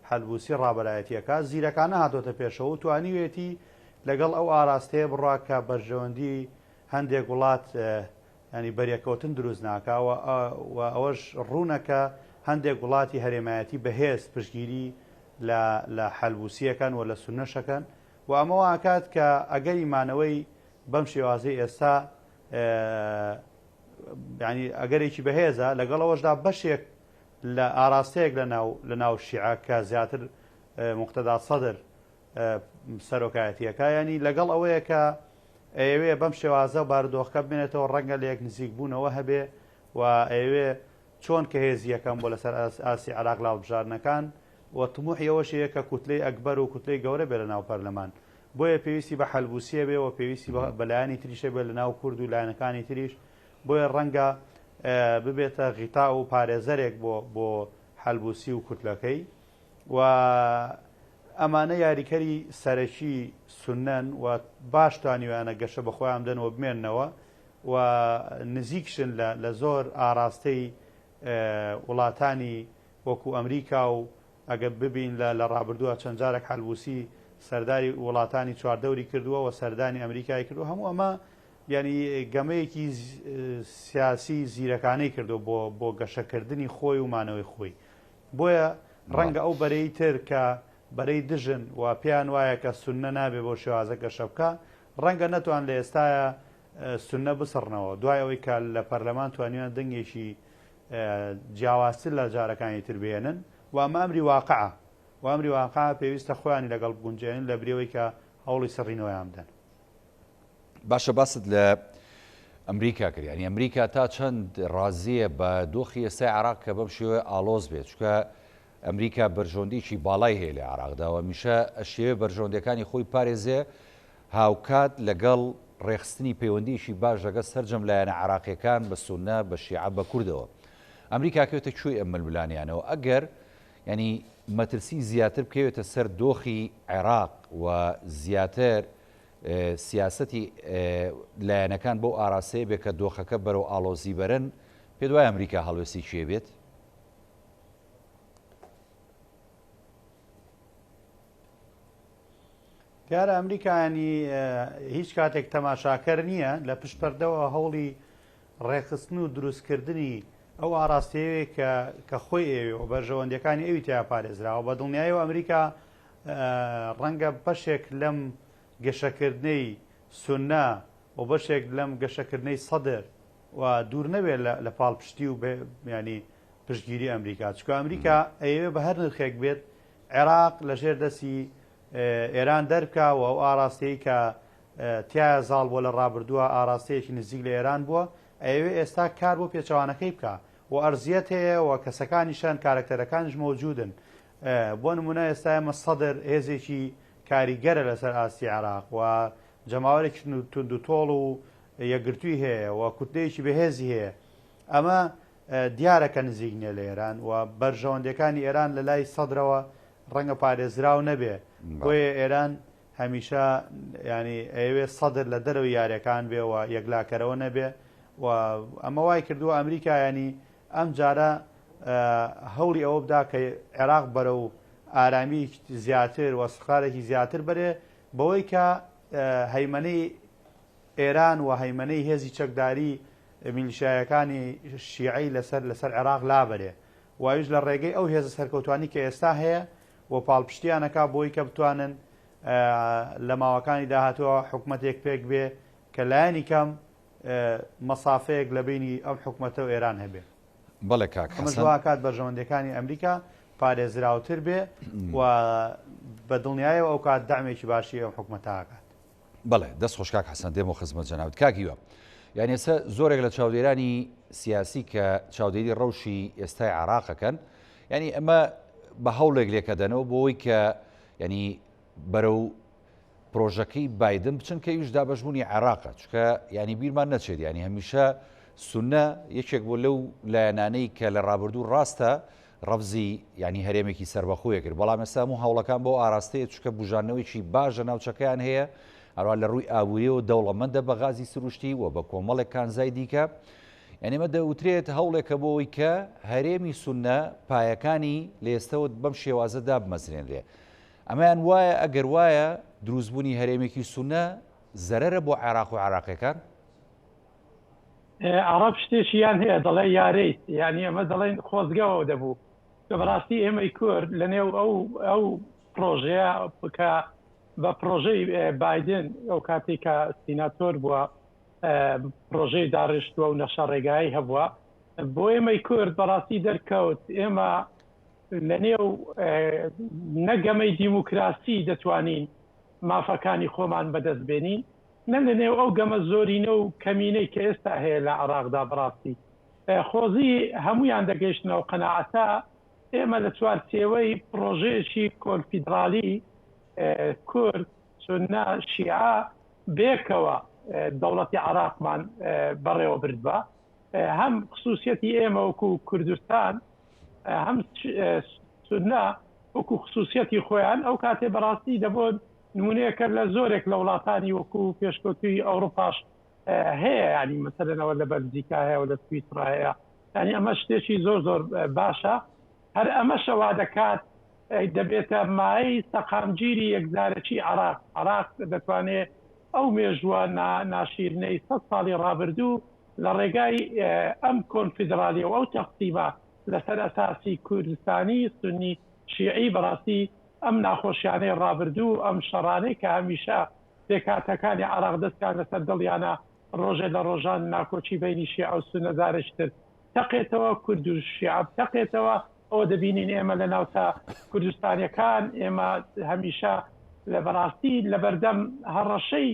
حەلبوسی ڕابەرایەتی ئەکا زیرەکانە هاتۆتە پێشەوە و توانیوێتی لەگەڵ ئەو ئاراستەیە بڕوا کە بەرژەوەندی هەندێک وڵات یانی بەرێکەوتن دروست ناکا و و ئەوەش ڕوونە کە هەندێک وڵاتی هەرێمایەتی بەهێز پشتگیری لە لە حەلبوسی ئەکەن و لە سوننەش ئەکەن و ئەمە وا ئەکات کە ئەگەری مانەوەی بەم شێوازەی ئێستا یانی ئەگەرێکی بەهێزە لەگەڵ ئەوەشدا بەشێک لە ئاراستەیەک لە ناو لە ناو شیعە کە زیاتر موقتەدا سەدر سەرۆکایەتیەکە ینی لەگەڵ ئەوەیە کە ئەیەوێ بەم شێوازە بارودۆخەکە بمێنێتەوە ڕەنگە لە یەک نزیک بوونەوە هەبێ و ئەیەوێ. چۆن کە هێزی یەکەم بووە لەسەر ئاستی عێراق لە هەڵبژاردنەکان و تموحی ئەوەشی هەیە کە کوتلەی ئەکبەر و کوتلەی گەورە بێ لە ناو پەرلەمان. بۆیە پێویستی بە حەلبوسیە بێ و پێویستی بە لایەنی تریشە بێ لە ناو کورد و لایەنەکانی تریش. بۆیە ڕەنگە ببێتە غیتا و پارێزەرێک بۆ بۆ حەلبوسی و کوتلەکەی و ئەمانە یاریکەری سەرەکی سوننەن و باش توانیویانە گەشە بە خۆیان بدەن و بمێننەوە و نزیکشن لە لە زۆر ئاراستەی وڵاتانی وەکو ئەمریکا و ئەگەر ببین لە لە ڕابردووە چەند جارێک حەلبوسی سەرداری وڵاتانی چواردەوری کردووە و سەردانی ئەمریکای کردووە هەموو ئەمە یعنی گەمەیەکی سیاسی زیرەکانەی کردو بۆ بۆ گەشەکردنی خۆی و مانەوەی خۆی بۆیە ڕەنگە ئەو بەرەی تر کە بەرەی دژن و پێیان وایە کە سوننە نابێ بەو شێوازە گەشە بکا، ڕەنگە نەتوان لە ئێستایا سوننە بسڕنەوە، دوای ئەوەی کە لە پەرلەمان توانیویان دەنگێکی جیاوازتر لە جارەکانی تر بهێنن و ئەمە ئەمری واقعە و ئەمری واقعە پێویستە خۆیانی لەگەڵ بگونجێنن لە بری ئەوەی کە هەوڵی سڕینەوەیان بدەن. باشە باست لە ئەمریکا کرد یانی ئەمریکا تا چەند ڕازیە بە دۆخی ئێستای عراق کە بەم شێوەیە ئاڵۆز بێت چونکە ئەمریکا بەرژەوەندیی باڵای هەیە لە عراقدا و هەمیشە ئەشیەوێ بەرژەوەندیەکانی خۆی پارێزێ هاوکات لەگەڵ ڕێکخستنی پەیوەندیی باش لەگەڵ سەرجەم لایەنە عراقیەکان بە سوننە بە شیعە بە کوردەوە ئەمریکا کەوێتە کوێی ئەم ململانیانەوە ئەگەر ینی مەترسی زیاتر بکەوێتە سەر دۆخی عێراق و زیاتر سیاسەتی لایەنەکان بەو ئاراستەیە بێت کە دۆخەکە بەرەو ئاڵۆزی بەرن، پێت وایە ئەمریکا هەڵوێستی چی بێت؟ دیارە ئەمریکا ینی هیچ کاتێک تەماشاکەر نییە لە پشت پەردەوە هەوڵی ڕێکخستن و دروستکردنی ئەو ئاراستەیە کە کە خۆی ئەوێ و بەرژەوەندیەکانی ئەوی تیا پارێزراوە بە دڵنیایەوە ئەمریکا ڕەنگە بەشێک لەم گەشەکردنەی سوننە و بەشێک لەم گەشەکردنەی سەدر و دوور نەبێت لە پاڵپشتی و ینی پشتگیری ئەمریکا چکە ئەمریکا ئەیەوێ بە هەر نرخێک بێت عێراق لەژێر دەستی ئێران دەرکا و ئەو ئاراستەیە کە تایە زاڵ بووە لە ڕابردووە ئاراستەیەکی نزیک لە ئێران بووە ئەیەوێ ئێستا کار بۆ پێچەوانەکەی بکە و ئەرزیەت هەیە و کەسەکانیشان کارەکتەرەکانیش مەوجودن بۆ نمونە ئێستا ئێمە سەدر هێزێکی کاریگەرە لەسەر ئاستی عێراق و جەماوەرێکی توندوتۆڵ و یەکگرتووی هەیە و کوتلەیەکی بەهێزی هەیە ئەمە دیارە کە نزیک نییە لە ئێران و بەرژەوەندەکانی ئێران لە لای سەدرەوە ڕەنگە پارێزراو نەبێ بۆیە ئێران هەمیشە ینی ئەوێ سەدر لە دەرەوەی یاریەکان بێ و یەکلاکەرەوە نەبێ و ئەمە وای کردووە ئەمریکا ینی ئەم جارە هەوڵی ئەوە بدا کە عێراق بەرەو ئارامی زیاتر و ئیستقرارێکی زیاتر بەرێ بەوەی کە هەیمەنەی ئێران و هەیمەنەی هێزی چەکداری میلیشیایەکانی شیعەی لەسەر لەسەر عێراق لابەرێ و ئەویش لە ڕێگەی ئەو هێزە سەرکەوتوانی کە ئێستا هەیە و پاڵپشتیانەکا بۆی کە بتوانن لە ماوەکانی داهاتووە حکومەتێک پێک بێ کە لایەنی کەم مەسافەیەک لە بەینی ئەم حکومەتە و ئێران هەبێ. بەڵێ کاک ئەمەش حەسەن. وا ئەکات بەرژەوەندیەکانی ئەمریکا پارێزراوتر بێ و بە دڵنیایەوە ئەو کات دەعمێکی باشی ئەم حکومەتە ئەکات. بەڵێ دەست خۆش کاک حەسەن دێمەوە خزمەت جەنابت. کاک هیوا یانی ئێستا زۆرێک لە چاودێرانی سیاسی کە چاودێری ڕەوشی ئێستای عێراق ئەکەن یانی ئەمە بە هەوڵێک لێکەدەنەوە بۆ ئەوەی کە یانی بەرەو پرۆژەکەی بایدن بچن کە ئەویش دابەشبوونی عێراقە چونکە یانی بیرمان نەچێت یانی هەمیشە سونە یەکێک بۆ لەو لایەنانەی کە لە ڕابردوو ڕاستە ڕەفزی یانی هەرێمێکی سربەخۆیە کرد بەڵام ئێستا هەموو هەوڵەکان بۆ ئاراستەیە چونکە بژانەوەیکی باش لە ناوچەکەیان هەیە هەروە لە ڕووی ئابووریەوە دەوڵەمەندە بە غازی سروشتی و بە کۆمەڵێک کانزای دیکە یعنی ئەمە دەوترێت هەوڵێکە بۆ ئەوەی کە هەرێمی سونە پایەکانی لە ئێستەوە بەم شێوازە دابمەزرێنرێ ئەمەیان وایە ئەگەر وایە دروستبوونی هەرێمێکی سوننە زەرەرە بۆ عێراق و عێراقیەکان؟ عەڕەب شتێکیان هەیە دەڵێ یارەیت یانی ئەمە دەڵێن خۆزگەوە دەبوو کە بەڕاستی ئێمەی کورد لە نێو ئەو ئەو پرۆژەیە کە بە پرۆژەی بایدن ئەو کاتێک کە سیناتۆر بووە پرۆژەی داڕشتووە و نەخشە ڕێگایی هەبووە بۆ ئێمەی کورد بەڕاستی دەرکەوت ئێمە لەنێو نە گەمەی دیموکراسی دەتوانین مافەکانی خۆمان بەدەست بێنین، نە لەنێو ئەو گەمە زۆرینە و کەمینەی کە ئێستا هەیە لە عێراقدا بەڕاستی. خۆزی هەموویان دەگەیشتنە ئەو قەناعەتە ئێمە لە چوارچێوەی پڕۆژەیەکی کۆنفیدرالی کورد، سوننە، شیعە بێکەوە دەوڵەتی عێراقمان بەڕێوە بردبا. هەم خسوسیەتی ئێمە وەکو کوردستان هەم سوننە وەکو خسوسیەتی خۆیان ئەو کاتێ بەڕاستی دەبۆ نمونەیەکە لە زۆرێک لە وڵاتانی وەکو پێشکەوتوی ئەوروپاش هەیە ینی مەسەلەنەوە لە بەلجیکا هەیە و لە سویسرا هەیە ینی ئەمە شتێکی زۆر زۆر باشە هەر ئەمەشە وا دەکات دەبێتە مایەی سەقامگیری یەکجارەکی عێراق. عێراق دەتوانێت ئەو مێژووە ناشیرنەی سەد ساڵی ڕابردوو لە ڕێگای ئەم کۆنفیدرالیە و ئەو تەقسیمە لەسەر ئەساسی کوردستانی سوننی شیعی بەڕاستی ئەم ناخۆشیانەی ڕابردوو ئەم شەڕانەی کە هەمیشە پێکهاتەکانی عێراق دەستیان لەسەر دڵیانە ڕۆژێ لە ڕۆژان ناکۆکی بەینی شیعە و سوننە جارێکی تر بتەقێتەوە، کورد و شیعە بتەقێتەوە، ئەوە دەبینین ئێمە لە ناوچە کوردستانیەکان ئێمە هەمیشە لە بەڕاستی لەبەردەم هەڕەشەی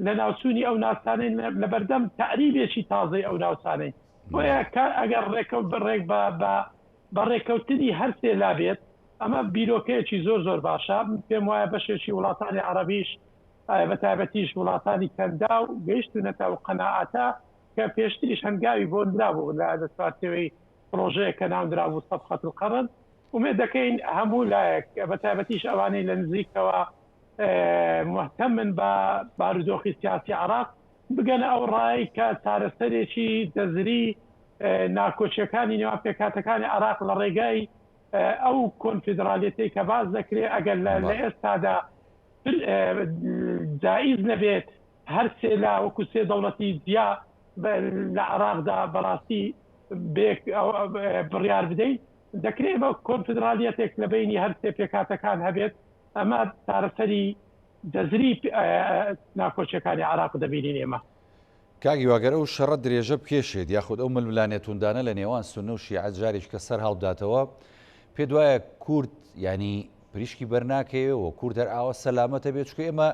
لەناوچوونی ئەو ناوچانەین، لەبەردەم تەعریبێکی تازەی ئەو ناوچانەین. بۆیە ئەگەر ڕێکەوت بە بە ڕێکەوتنی هەرسێ لا بێت ئەمە بیرۆکەیەکی زۆر زۆر باشە. من پێم وایە بەشێکی وڵاتانی عەڕەبیش بە تایبەتیش وڵاتانی کەنداو گەیشتونەتە ئەو قەناعەتە کە پێشتریش هەنگاوی بۆ نرابوو لە چوارچێوەی پڕۆژەیەک کە ناونرابوو صفقە القرن. ئومێد دەکەین هەموو لایەک بە تایبەتیش ئەوانەی لە نزیکەوە مهتەمن بە بارودۆخی سیاسی عێراق بگەنە ئەو ڕایەی کە چارەسەرێکی جەزری ناکۆکیەکانی نێوان پێکهاتەکانی عێراق لە ڕێگای ئەو کۆنفیدرالیەتەی کە باس دەکرێت ئەگەر لە ئێستادا جائیز نەبێت هەر سێ لا وەکو سێ دەوڵەتی جیا لە عێراقدا بەڕاستی بڕیار بدەین دەکرێت بە کۆنفدرالیەتێک لە بینی هەر سێ پێکهاتەکان هەبێت ئەمە چارەسەری جەزری ناکۆکیەکانی عێراق دەبینین ئێمە. کاک هیوا گەر ئەو شەڕە درێژە بکێشێت یاخود ئەو ململانێ توندانە لە نێوان سوننە و شیعە جارێکیکە سەر هەڵبداتەوە پێت وایە کورد یانی پریشکی بەرناکەوێ و کورد هەر ئاوا سەلامەتە بێت چونکە ئێمە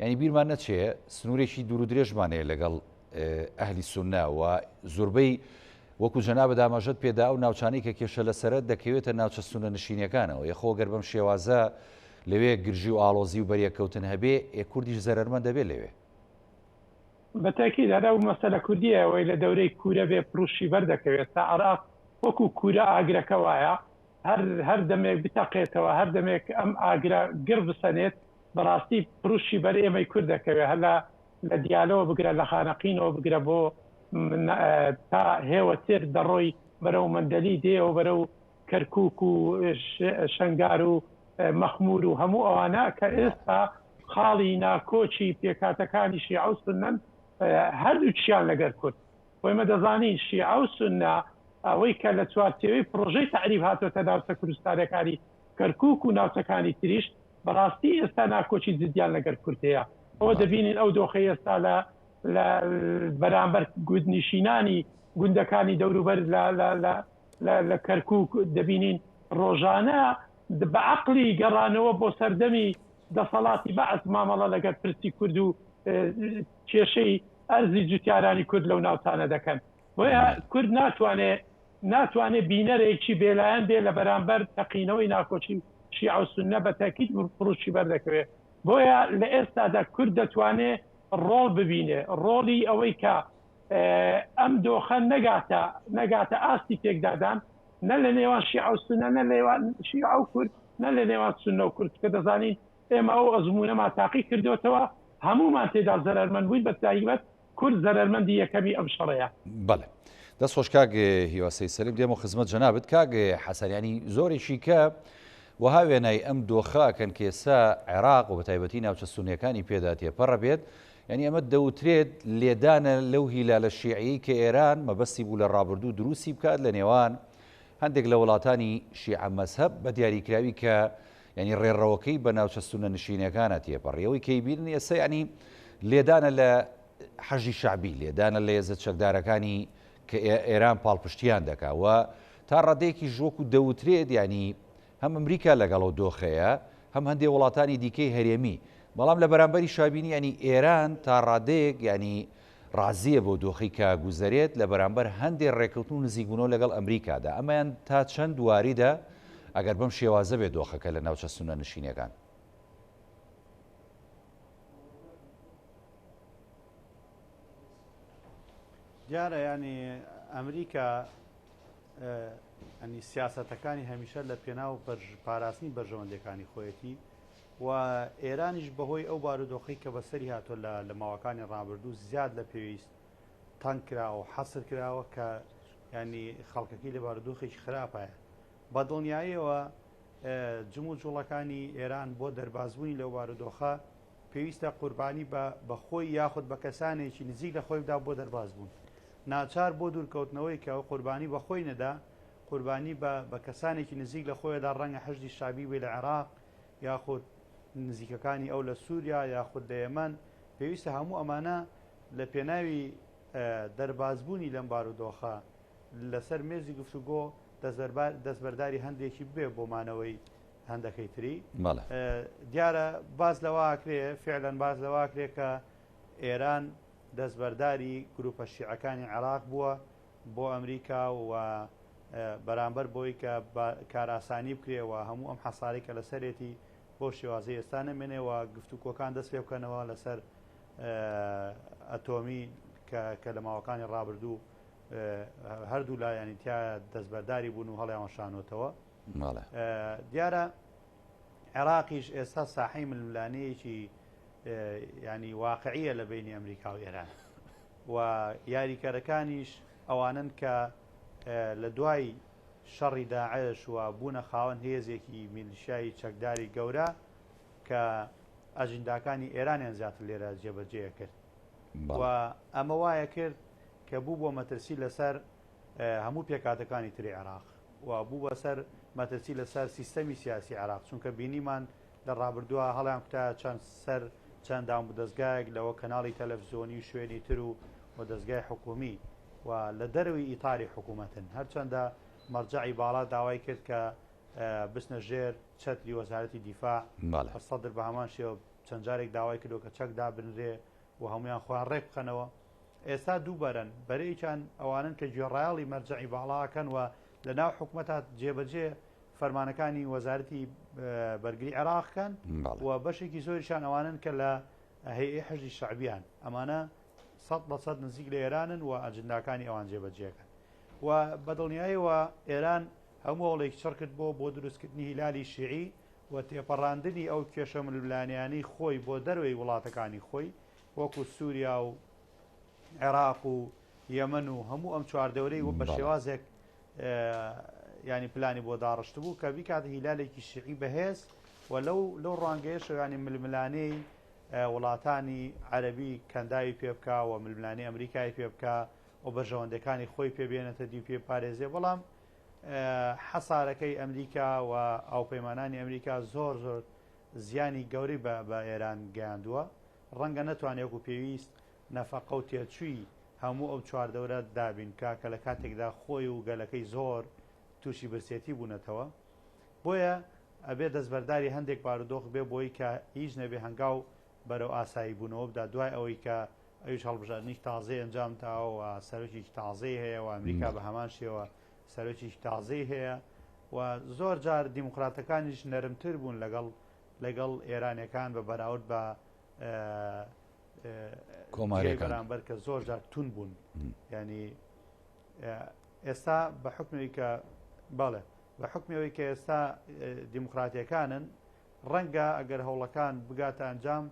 یانی بیرمان نەچێ سنوورێکی دوور و درێژمان هەیە لەگەڵ ئەهلی سوننە و زۆربەی وەکو جەنابت ئاماژەت پێدا ئەو ناوچانەی کە کێشە لەسەرە دەکەوێتە ناوچە سوننە نشینیەکانەوە یەخۆ گەر بەم شێوازە لەوێ گرژی و ئاڵۆزی و بەریەککەوتن هەبێ ئێ کوردیش زەرەرمەند دەبێ لەوێ. بە تەئکید هەر ئەو مەسەلە کوردیە ئەوەی لە دەورەی کوورە بێ پڕوشی بەر دەکەوێت تا عێراق وەکو کوورە ئاگرەکە وایە هەر هەر دەمێک بتەقێتەوە هەر دەمێک ئەم ئاگرە گڕ بسەنێت بەڕاستی پڕوشی بەر ئێمەی کورد دەکەوێت هەر لە لە دیالەوە بگرە لە خانەقینەوە بگرە بۆ تا هێوەتر دەڕۆی بەرەو مەندەلی دێەوە بەرەو کەرکوک و شەنگار و مەخمور و هەموو ئەوانە کە ئێستا خاڵی ناکۆکی پێکهاتەکانی شیعە و سوننەن هەردووکیان لەگەر کورد. خۆ ئێمە دەزانین شیعە و سوننە ئەوەی کە لە چوارچێوەی پڕۆژەی تەعریب هاتۆتە ناوچە کوردستانیەکانی کەرکوک و ناوچەکانی تریش بەڕاستی ئێستا ناکۆکی جدیان لەگەر کورد هەیە. ئەوە دەبینین ئەو دۆخەی ئێستا لە لە بەرامبەر گوندنشینانی گوندەکانی دەوروبەر لە لە لە لە کەرکوک دەبینین ڕۆژانە بە عەقڵی گەڕانەوە بۆ سەردەمی دەسەڵاتی بەعس مامەڵە لەگەر پرسی کورد و کێشەی ئەرزی جوتیارانی کورد لەو ناوچانە دەکەن. بۆیە کورد ناتوانێ ناتوانێ بینەرێکی بێلایەن بێ لە بەرامبەر تەقینەوەی ناکۆکی شیعە و سوننە بە تەئکید پڕوشی بەردەکەوێ. بۆیە لە ئێستادا کورد دەتوانێ ڕۆڵ ببینێ، ڕۆڵی ئەوەی کە ئەم دۆخە نەگاتە نەگاتە ئاستی پێکدادان نە لە نێوان شیعە و سوننە نە لە نێوان شیعە و کورد نە لە نێوان سوننە و کورد کە دەزانین ئێمە ئەو ئەزموونەمان تاقی کردۆتەوە هەموومان تێدا زەرەرمەند بووین بە تایبەت کورد زەرەرمەندی یەکەمی ئەم شەڕەیە. بەڵێ دەست خۆش کاک هیوا سەید سەلیم دێمەوە خزمەت جەنابت کاک حەسەن یانی زۆرێکی کە وەها وێنای ئەم دۆخە ئەکەن کە ئێستا عێراق و بەتایبەتی ناوچە سوننیەکانی پێدا تێپەڕ ئەبێت یانی ئەمە دەوترێت لێدانە لەو هیلالە شیعیەی کە ئێران مەبەستی بوو لە ڕابردوو دروستی بکات لە نێوان هەندێک لە وڵاتانی شیعە مەزهەب بە دیاریکراوی کە یعنی ڕێڕەوەکەی بە ناوچە سونە نشینەکانە تێپەڕی ئەوەی کەی بیرن ئێستا یعنی لێدانە لە حەشدی شەعبی لێدانە لە هێزە چەکدارەکانی کە ئێران پاڵپشتیان دەکا و تا ڕادەیەکیش وەکو دەوترێت یعنی هەم ئەمریکا لەگەڵ ئەو دۆخەیە هەم هەندێ وڵاتانی دیکەی هەرێمی بەڵام لە بەرامبەری شابینی ینی ئێران تا ڕادەیەک ینی ڕازییە بەو دۆخەی کە گوزەرێت لە بەرامبەر هەندێ ڕێکەوتن و نزیکبوونەوە لەگەڵ ئەمریکادا، ئەمەیان تا چەند واریدە ئەگەر بەم شێوازە بێت دۆخەکە لە ناوچە سوننە نشینەکان؟ دیارە یانی ئەمریکا ینی سیاسەتەکانی هەمیشە لە پێناو پاراستنی بەرژەوەندەکانی خۆیەتی و ئێرانیش بەهۆی ئەو بارودۆخەی کە بەسەری هاتووە لە لە ماوەکانی ڕابردوو زیاد لە پێویست تەنگ کراوە و حەسر کراوە کە ینی خەڵکەکەی لە بارودۆخێکی خراپایە بە دڵنیاییەوە جم و جوڵەکانی ئێران بۆ دەربازبوونی لەو بارودۆخە پێویستە قوربانی بە بە خۆی یاخود بە کەسانێکی نزیک لە خۆی بدا بۆ دەربازبوون ناچار بۆ دوورکەوتنەوەی کە ئەو قوربانی بە خۆی نەدا قوربانی بە بە کەسانێکی نزیک لە خۆیدا ڕەنگە حەشدی شەعبی بێ لە عێراق یاخود نزیکەکانی ئەو لە سووریا یاخود لە یەمەن، پێویستە هەموو ئەمانە لە پێناوی دەربازبوونی لەم بارودۆخە لەسەر مێزی گفتوگۆ دەستبەرداری هەندێکی ببێ بۆ مانەوەی هەندەکەی تری. دیارە باس لەوە ئەکرێ، فعلەن باس لەوە ئەکرێ کە ئێران دەستبەرداری گروپە شیعەکانی عێراق بووە بۆ ئەمریکا و بەرامبەر بۆی کە کارئاسانی بکرێ و هەموو ئەم حەسارەی کە لەسەرێتی بەو شێوازەی ئێستا نەمێنێ و گفتوگۆکان دەست پێ بکەنەوە لەسەر ئەتۆمی کە لە ماوەکانی ڕابردوو هەردوو لایەنی تیا دەستبەرداری بوون و هەڵیانوەشانۆتەوە. دیارە عێراقیش ئێستا ساحەی ململانێیەکی ینی واقعیە لە بینی ئەمریکا و ئێران و یاریکەرەکانیش ئەوانەن کە لە دوای شەڕی داعش و بوونە خاوەن هێزێکی میلیشیای چەکداری گەورە کە ئەجنداکانی ئێرانیان زیاتر لێرە جێبەجێ کرد و ئەمە وایە کرد کە بوو بۆ مەترسی لەسەر هەموو پێکاتەکانی تری عێراق و بوو بەسەر مەترسی لەسەر سیستەمی سیاسی عێراق چونکە بینیمان لە ڕابردووە هەڵیان کوتایە چەند سەر چەند دامودەزگایەک لەوە کەناڵی تەلەفزیۆنی و شوێنی تر و و دەزگای حکوومی و لە دەرەوەی ئیتاری حکوومەتن هەرچەندە مەرجەعی باڵا داوای کرد کە بچنە ژێر چەتری وەزارەتی دیفاع سەدر بە هەمان شێوە چەند جارێک داوای کردووە کە چەک دابنرێ و هەمویان خۆیان ڕێک بخەنەوە ئێستا دوو بەرەن بەرەیەکیان ئەوانن کە گوێڕایەڵی مەرجەعی باڵاکەن و لە ناو حکومەتا جێبەجێ فەرمانەکانی وەزارەتی بەرگری عێراق کەن و بەشێکی زۆریشان ئەوانن کە لە هەیئەی حەشدی شەعبیان ئەمانە سەد بە سەد نزیک لە ئێرانن و ئەجنداکانی ئەوان جێبەجێکەن و بە دڵنیایەوە ئێران هەموو هەوڵێکی چڕ کرد بۆ بۆ دروستکردنی هیلالی شیعی و تێپەڕاندنی ئەو کێشە ململانێیانەی خۆی بۆ دەرەوەی وڵاتەکانی خۆی وەکو سووریا و عێراق و یەمەن و هەموو ئەم چواردەورەی و بە شێوازێک ینی پلانی بۆ داڕشتبوو کە بیکاتە هیلالێکی شیعی بەهێز و لەو لەو ڕوانگەیەشەوە ینی ململانێی وڵاتانی عەرەبی کەنداوی پێ بکا و ململانێی ئەمریکای پێ بکا و بەرژەوەندەکانی خۆی پێ بێنێتە دی و پێ پارێزێ بەڵام حەسارەکەی ئەمریکا و هاوپەیمانانی ئەمریکا زۆر زۆر زیانی گەورەی بە ئێران گەیاندووە ڕەنگە نەتوانێت وەکو پێویست نەفەقە و تێچووی هەموو ئەو چواردەورە دابین بکا کە لە کاتێکدا خۆی و گەلەکەی زۆر تووشی برسێتی بوونەتەوە بۆیە ئەبێ دەستبەرداری هەندێک بارودۆخ بێ بۆی کە هیچ نەبێ هەنگاو بەرەو ئاسایی بوونەوە بدا دوای ئەوەی کە ئەویش هەڵبژاردنێکی تازەی ئەنجام داوە و سەرۆکێکی تازەی هەیە و ئەمریکا بە هەمان شێوە سەرۆکێکی تازەی هەیە و زۆر جار دیموکراتەکانیش نەرمتر بوون لەگەڵ لەگەڵ ئێرانەکان بە بەراورد بە کۆماریەکان بەرامبەر کە زۆر جار تون بوون ینی ئێستا بە حکمەوەی کە بەڵێ بە حکمەوەی کە ئێستا دیموکراتیەکانن ڕەنگە ئەگەر هەوڵەکان بگاتە ئەنجام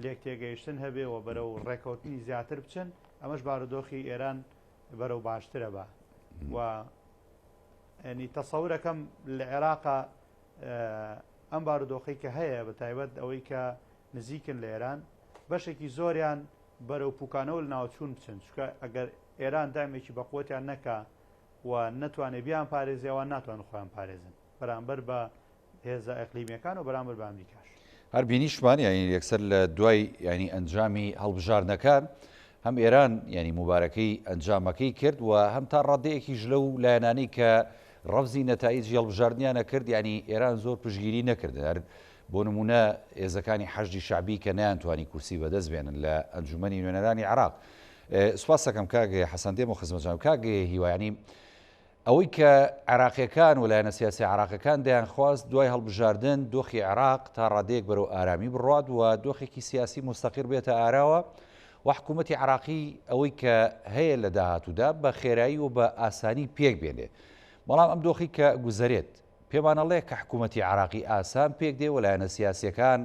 لێک تێگەیشتن هەبێ و بەرەو ڕێکەوتنی زیاتر بچن ئەمەش بارودۆخی ئێران بەرەو باشترە بە و ینی تەسەورەکەم لە عێراقا ئەم بارودۆخەی کە هەیە بە تایبەت ئەوەی کە نزیکن لە ئێران بەشێکی زۆریان بەرەو پوکانەوە لە ناوچوون بچن چونکە ئەگەر ئێران دامێکی بەقوەتیان نەکا و نەتوانێ بیان پارێزێ ئەوان ناتوانن خۆیان پارێزن بەرامبەر بە هێزە ئەقلیمیەکان و بەرامبەر بە ئەمریکاش. هەر بینیشمان یانی یەکسەر لە دوای یانی ئەنجامی هەڵبژاردنەکان هەم ئێران یانی موبارەکەی ئەنجامەکەی کرد و هەم تا ڕادەیەکیش لەو لایەنانەی کە ڕەفزی نەتایجی هەڵبژاردنیانە کرد یانی ئێران زۆر پشتگیری نەکردن هەر بۆ نمونە هێزەکانی حەشدی شەعبی کە نەیانتوانی کورسی بەدەست بێنن لە ئەنجومەنی نوێنەرانی عێراق. سوپاس دەکەم کاک حەسەن دێمەوە خزمەت جەناب کاک هیوا یانی ئەوەی کە عێراقیەکان و لایەنە سیاسی عێراقەکان دەیانخواست دوای هەڵبژاردن دۆخی عێراق تا ڕادەیەک بەرەو ئارامی بڕوات و دۆخێکی سیاسی موستەقیر بێتە ئاراوە و حکوومەتی عێراقی ئەوەی کە هەیە لە داهاتوودا بە خێرایی و بە ئاسانی پێک بێنێ بەڵام ئەم دۆخی کە گوزەرێت پێمان ئەڵێ کە حکوومەتی عێراقی ئاسان پێک دێ و لایەنە سیاسیەکان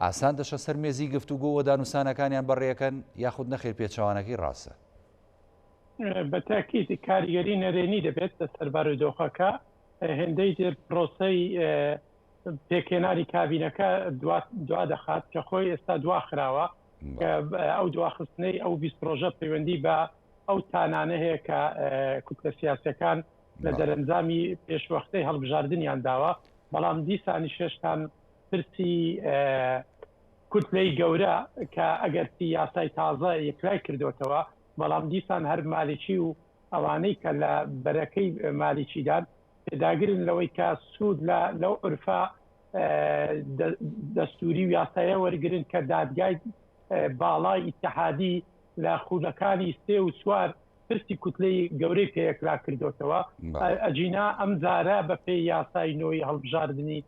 ئاسان دەچە سەر مێزی گفتوگۆ و دانوسانەکانیان بەڕێکەن یاخود نەخێر پێچەوانەکەی ڕاستە؟ بە تاکید کاریگەری نەرێنی دەبێت لەسەر بارودۆخەکە، هێندەی تر پرۆسەی پێکهێنانی کابینەکە دوا دەخات کە خۆی ئێستا دواخراوە، کە ئەو دواخستنەی ئەو 20 ڕۆژە پەیوەندی بە ئەو تانانە هەیە کە کوتلە سیاسەکان لە دەرەنجامی پێشوەختەی هەڵبژاردنیان داوە، بەڵام دیسانیش هێشتان پرسی کوتلەی گەورە کە ئەگەرچی یاسای تازە یەکلای کردۆتەوە، بەڵام دیسان هەر مالیکی و ئەوانەی کە لە بەرەکەی مالیکیدان پێداگرن لەوەی کە سوود لە لەو عورفە دەستوری و یاسایە وەرگرن کە دادگای باڵای ئیتحادی لە خولەکانی سێ و چوار پرسی کوتلەی گەورەی پێ یەکلا کردۆتەوە. ئەگینا ئەم جارە بە پێی یاسای نۆی هەڵبژاردنی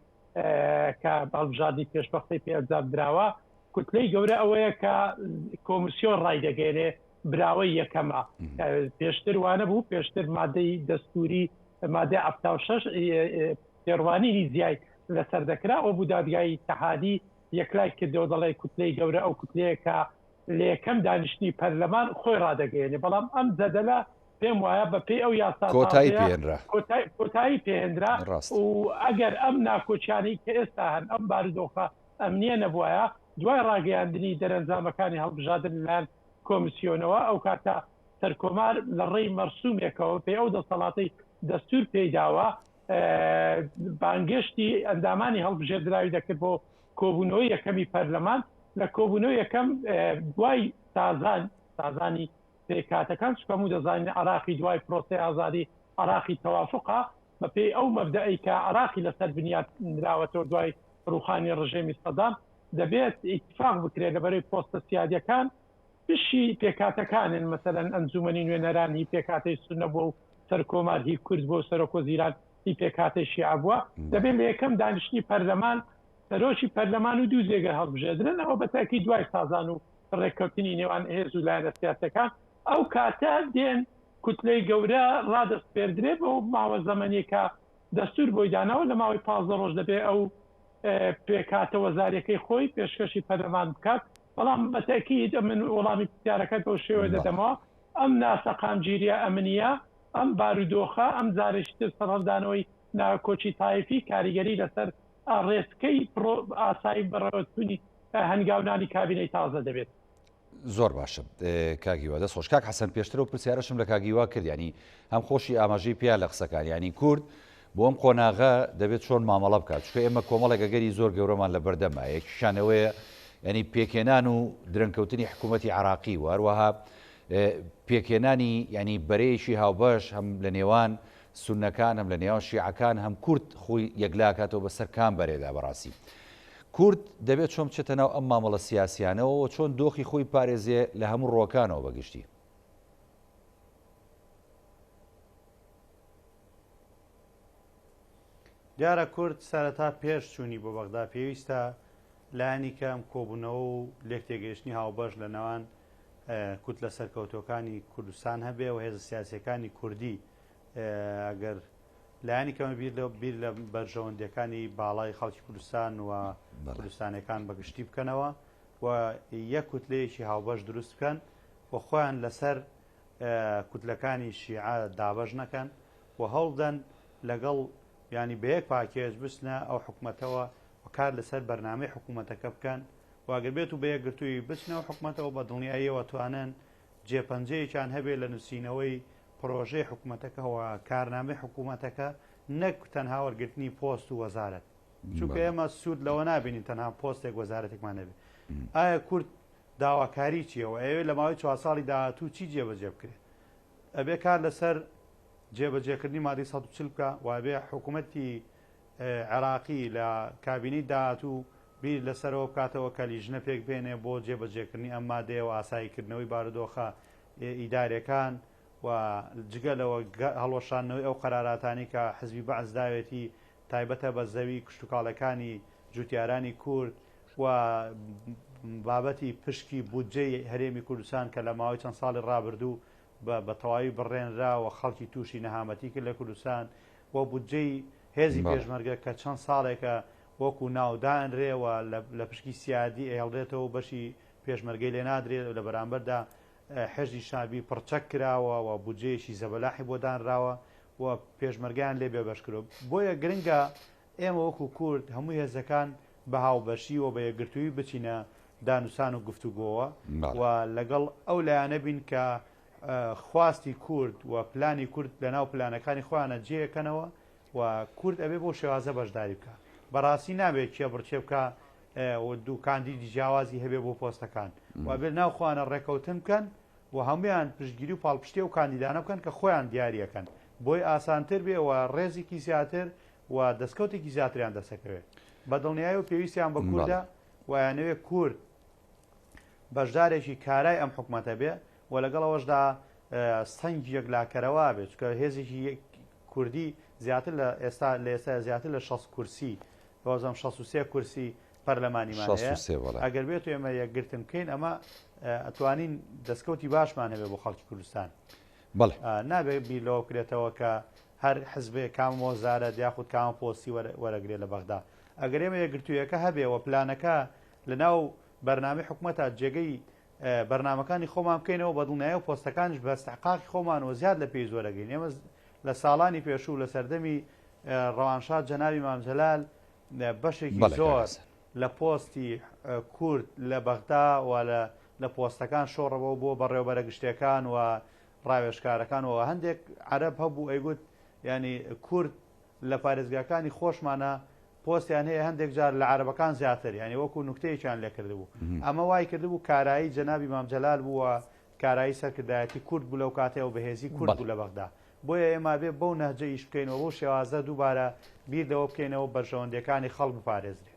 کە هەڵبژاردنی پێشوەختەی پێ ئەنجام دراوە، کوتلەی گەورە ئەوەیە کە کۆمیسیۆن ڕایدەگەیەنێ براوەی یەکەمە. پێشتر وانەبوو، پێشتر مادەی دەستوری مادەی 76 تێڕوانینی زیای لەسەر دەکرا، ئەو بوو دادگای ئیتحادی یەکلای کردەوە دەڵێ کوتلەی گەورە ئەو کوتلەیە کە لە یەکەم دانیشتنی پەرلەمان خۆی ڕادەگەیەنێ، بەڵام ئەم جەدەلە پێم وایە بە پێی ئەو یاسا کۆتایی پێ هێنرا. کۆتایی پێ هێنرا و ئەگەر ئەم ناکۆکیانەی کە ئێستا هەن، ئەم بارودۆخە ئەمنییە نەبوایە، دوای ڕاگەیاندنی دەرەنجامەکانی هەڵبژاردن لەلایەن کۆمیسیۆنەوە، ئەو کاتە سەرکۆمار لە ڕێی مەرسومێکەوە بە پێی ئەو دەسەڵاتەی دەستوور پێی داوە، بانگێشتی ئەندامانی هەڵبژێردراوی دەکرد بۆ کۆبوونەوەی یەکەمی پەرلەمان، لە کۆبوونەوەی یەکەم دوای سازان سازانی پێکهاتەکان، چونکە هەموو دەزانین عێراقی دوای پرۆسەی ئازادی عێراقی تەوافقە، بەپێی ئەو مەبدەئەی کە عێراقی لەسەر بنیات نراوەتەوە دوای ڕووخانی ڕژێمی سەدام، دەبێت ئیتفاق بکرێت لەبەرەی پۆستە سیادیەکان بشی پێکهاتەکانن، مەسەلەن ئەنجومەنی نوێنەران هی پێکهاتەی سوننە بووە و سەرکۆمار هی کورد بووە و سەرۆکوەزیران هی پێکهاتەی شیعە بووە، دەبێت لە یەکەم دانیشتنی پەرلەمان سەرۆکی پەرلەمان و دوو جێگر هەڵبژێردرێن، ئەوە بە تاکید دوای سازان و ڕێککەوتنی نێوان هێز و لایەنە سیاسیەکان، ئەو کاتە دێن کوتلەی گەورە ڕادەسپێردرێ بەو ماوە زەمەنیەی کە دەستور بۆی داناوە، لە ماوەی 15 ڕۆژ دەبێ ئەو پێکهاتە وەزاریەکەی خۆی پێشکەشی پەرلەمان بکات، بەڵام بە تەئکید من وەڵامی پرسیارەکەت بەو شێوەیە دەدەمەوە، ئەم ناسەقامگیریە ئەمنیە، ئەم بارودۆخە، ئەم جارێکی تر سەرهەڵدانەوەی ناکۆکی تایفی کاریگەری لەسەر ڕێچکەی پڕۆ ئاسایی بەڕێوەچوونی هەنگاونانی کابینەی تازە دەبێت. زۆر باشە کاک هیوا دەست خۆش. کاک حەسەن پێشتر ئەو پرسیارەشم لە کاک هیوا کرد یانی هەم خۆشی ئاماژەی پیا لە قسەکان یانی کورد بۆ ئەم قۆناغە دەبێت چۆن مامەڵە بکات چونکە ئێمە کۆمەڵێک ئەگەری زۆر گەورەمان لە بەردەمە یەکیشان ئەوەیە ینی پێکهێنان و درەنگکەوتنی حکوومەتی عراقی و هەروەها پێکهێنانی ینی بەرەیەکی هاوبەش هەم لە نێوان سوننەکان هەم لە نێوان شیعەکان هەم کورد خۆی یەکلاکاتەوە بەسەر کام بەرێدا بەڕاستی کورد دەبێت چۆن بچێتە ناو ئەم مامەڵە سیاسیانەوە و چۆن دۆخی خۆی پارێزێ لە هەموو ڕووەکانەوە بە گشتی؟ دیارە کورد سەرەتا پێش چوونی بۆ بەغدا پێویستە لایەنی کەم کۆبوونەوە و لێکتێگەیشتنی هاوبەش لە نێوان کوتلە سەرکەوتووەکانی کوردستان هەبێ و هێزە سیاسیەکانی کوردی ئەگەر لایەنی کەمە بیر لە بیر لە بەرژەوەندیەکانی باڵای خەڵکی کوردستان و کوردستانەکان بەگشتی بکەنەوە و یەک کوتلەیەکی هاوبەش دروست بکەن و خۆیان لەسەر کوتلەکانی شیعە دابەش نەکەن و هەوڵدەن لەگەڵ ینی بە یەک پاکێج بچنە ئەو حکومەتەوە و کار لەسەر بەرنامەی حکوومەتەکە بکەن و ئەگەر بێت و بە یەکگرتووی بچنەوە حکومەتەوە بە دڵنیاییەوە توانن جێپەنجەیەکیان هەبێت لە نووسینەوەی پڕۆژەی حکومەتەکە و کارنامەی حکومەتەکە نەک تەنها وەرگرتنی پۆست و وەزارەت چونکە ئێمە سوود لەوە نابینین تەنها پۆستێک وەزارەتێکمان نەبێت ئایا کورد داواکاری چیەوە ئەوێ لە ماوەی چوار ساڵی داهاتوو چی جێبەجێ بکرێت ئەبێ کار لەسەر جێبەجێکردنی مادەی 140 بکە و ئەبێ حکوومەتی عێراقی لە کابینەی داهاتوو. بیر لەسەرەوە بکاتەوە کە لیژنە پێک بێنێ بۆ جێبەجێکردنی ئەم مادەیە و ئاساییکردنەوەی بارودۆخە ئیدارێکان و جگە لەوە هەڵوەشاندنەوەی ئەو قەراراتانەی کە حزبی بەعس داوێتی تایبەتە بە زەوی کشتوکاڵەکانی جوتیارانی کورد و بابەتی پشکی بودجەی هەرێمی کوردستان کە لە ماوەی چەند ساڵی ڕابردوو بە تەواوی بڕێنرا و خەڵکی تووشی نەهامەتی کرد لە کوردستان و بودجەی هێزی پێشمەرگە کە چەند ساڵێکە وەکو ناو دانرێ و لە پشکی سیادی ئەهێڵرێتەوە بەشی پێشمەرگەی لێ نادرێت و لە بەرامبەردا حەشدی شەعبی پڕچەک کراوە و بودجەیەکی زەبەلاحی بۆ دانراوە و پێشمەرگەیان لێ بێبەش کردوە. بۆیە گرنگە ئێمە وەکو کورد هەموو هێزەکان بە هاوبەشی و بە یەکگرتوویی بچینە دانوسان و گفتوگۆوە و لەگەڵ ئەو لایەنە بین کە خواستی کورد و پلانی کورد لەناو پلانەکانی خۆیانە جێیەکەنەوە و کورد ئەبێ بەو شێوازە بەشداری بکا. بەڕاستی نابێ کێبڕکێ بکا و دوو کاندیدی جیاوازی هەبێ بۆ پۆستەکان و ئەبێ ناو خۆیانە ڕێکەوتن بکەن و هەمویان پشتگیری و پاڵپشتی ئەو کاندیدانە بکەن کە خۆیان دیاریەکەن بۆی ئاسانتر بێ و ڕێزێکی زیاتر و دەستکەوتێکی زیاتریان دەسەکەوێ. بە دڵنیایی و پێویستیان بە کوردە و ئەیانەوێ کورد بەشدارێکی کارای ئەم حکومەتە بێ و لەگەڵ ئەوەشدا سەنگی یەکلاکەرەوە بێت چونکە هێزێکی کوردی زیاتر لە ئێستا لە ئێستا زیاتر لە 60 کورسی بازم 63 کورسی پەرلەمانیمان هەیە ئەگەر بێت ئێمە یەکگرتن بکەین ئەمە ئەتوانین دەستکەوتی باشمان هەبێ بۆ خەڵکی کوردستان بەڵێ نابێت بیر لەوە بکرێتەوە کە هەر حزبێک کام وەزارەت یاخود کام پۆستی وەرەگرێ لە بەغدا ئەگەر ئێمە یەکگرتوویەکە هەبێ و پلانەکە لە ناو بەرنامەی حکومەتا جێگەی بەرنامەکانی خۆمان بکەینەوە بە دڵنیایی و پۆستەکانیش بە استحقاقی خۆمان و زیاد لە پێویست وەرەگرین ئێمە لە ساڵانی پێشوو لە سەردەمی ڕەوانشاد جەنابی مام جەلال بەشێکی زۆر لە پۆستی کورد لە بەغدا و لە پۆستەکان شۆڕەوە بۆ بەڕێوبەرە گشتیەکان و ڕاوێژکارەکان و هەندێک عەرەب هەبوو ئەیگوت ینی کورد لە پارێزگاکانی خۆشمانە پۆستیان هەیە هەندێک جار لە عەرەبەکان زیاتر یانی وەکو نوکتەیەکیان لێکردبوو ئەمە وای کردبوو کارایی جەنابی مام جەلال بوو و کارایی سەرکردایەتی کورد بوو لەو کاتەیە و بەهێزی کورد بوو لە بەغدا بۆیە ئێمە بێ بەو نەهجە ئیش بکەین و بەو شێوازە دووبارە بیر لەوە بکەینەوە بەرژەوەندیەکانی خەڵک بپارێزرێ.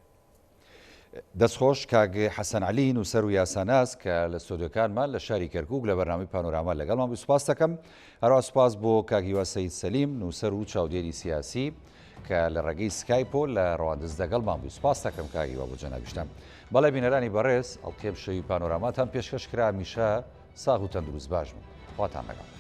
دەستخۆش کاک حەسەن عەلی نووسەر و یاساناس کە لە ستۆدیۆکانمان لە شاری کەرکوک لە بەرنامەی پانۆراما لەگەڵمان بووی سوپاس دەکەم. هەروەها سوپاس بۆ کاک هیوا سەید سەلیم نووسەر و چاودێری سیاسی کە لە ڕێگەی سکایپۆ لە ڕەواندز دەگەڵمان بووی سوپاس دەکەم کاک هیوا بۆ جەنابیشتان. بەڵێ بینەرانی بەڕێز ئەڵقەی ئەمشەوی پانۆراماتان پێشکەش کرا هەمیشە ساغ و تەندروست باش بن. خواتان لەگەڵ.